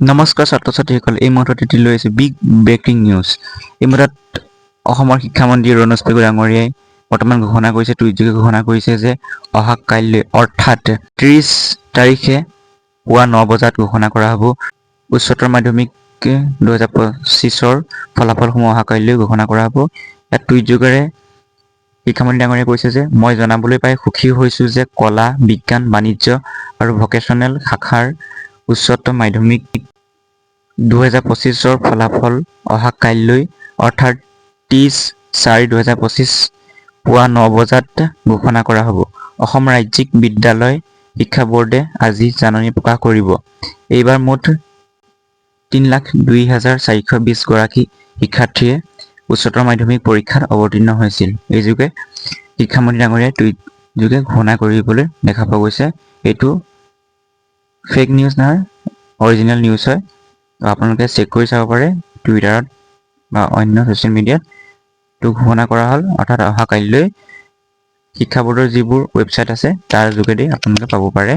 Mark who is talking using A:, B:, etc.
A: নমস্কাৰ ছাত্ৰ ছাত্ৰীসকল, এই মুহূৰ্তত এটি লৈ আহিছোঁ বিগ ব্ৰেকিং নিউজ। এই মুহূৰ্তত অসমৰ শিক্ষামন্ত্ৰী ৰণোজ পেগু ডাঙৰীয়াই বৰ্তমান ঘোষণা কৰিছে, টুইটযোগে ঘোষণা কৰিছে যে অহা কাইলৈ অৰ্থাৎ 30 তাৰিখে পুৱা 9 বজাত ঘোষণা কৰা হ'ব। উচ্চতৰ মাধ্যমিক 2025ৰ ফলাফলসমূহ অহা কাইলৈ ঘোষণা কৰা হ'ব। ইয়াত টুইটযোগেৰে শিক্ষামন্ত্ৰী ডাঙৰীয়াই কৈছে যে মই জনাবলৈ পাই সুখী হৈছোঁ যে কলা, বিজ্ঞান, বাণিজ্য আৰু ভকেশ্যনেল শাখাৰ উচ্চতৰ মাধ্যমিক 2025ৰ ফলাফল অহা কাইলৈ অৰ্থাৎ 30/4/2025 পুৱা 9 বজাত ঘোষণা কৰা হ'ব। অসম ৰাজ্যিক বিদ্যালয় শিক্ষা ব'ৰ্ডে আজি জাননী প্ৰকাশ কৰিব। এইবাৰ মুঠ 3,02,420 গৰাকী শিক্ষাৰ্থীয়ে উচ্চতৰ মাধ্যমিক পৰীক্ষাত অৱতীৰ্ণ হৈছিল। এই যোগে শিক্ষামন্ত্ৰী ডাঙৰীয়াই টুইট যোগে ঘোষণা কৰিবলৈ দেখা পোৱা গৈছে। এইটো ফেক নিউজ নহয়, অৰিজিনেল নিউজ হয়। আপোনালোকে চেক কৰি চাব পাৰে টুইটাৰত বা অন্য ছ'চিয়েল মিডিয়াত। এইটো ঘোষণা কৰা হ'ল, অৰ্থাৎ অহা কাইলৈ শিক্ষা ব'ৰ্ডৰ যিবোৰ ৱেবছাইট আছে তাৰ যোগেদি আপোনালোকে পাব পাৰে।